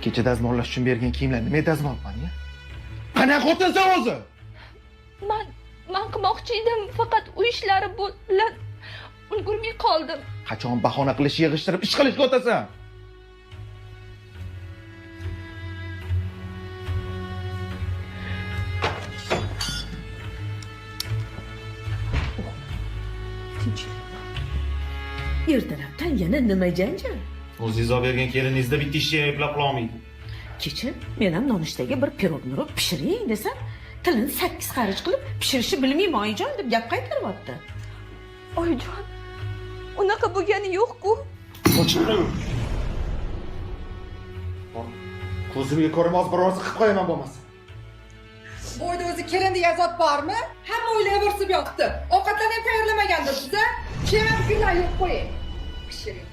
Kecha dazmollash uchun bergan kiyimlarni nima dazmolman, ya? Qanaqa xotinsan o'zi? Man qilmoqchi edim, faqat uy ishlari bilan ulgurmay qoldim. Qachon bahona qilish, yig'ishtirib ish qilishga o'tasan? Tinchlik. Ertalabdan yana nima janjal? O'zingiz olib bergan keliningizda bitta ishni ham eplab qilolmaydi. Kecha men ham nonushtaga bir pirog mirog pishiring desam, tilini sakkiz xarij qilib pishirishni bilmayman oyijon deb gap qaytaryapti. Oyijon, unaqa bo'lgani yo'q-ku. Ko'zimga ko'rinmas birorsi qilib qo'yaman bo'lmasa. Bu uyda o'zi kelin degan zot bormi? Hamma o'ylayverib yotdi. Ovqatlarni ham tayyorlamagandir siz a? Keyin kunlar yo'q qo'ying. Pishiring.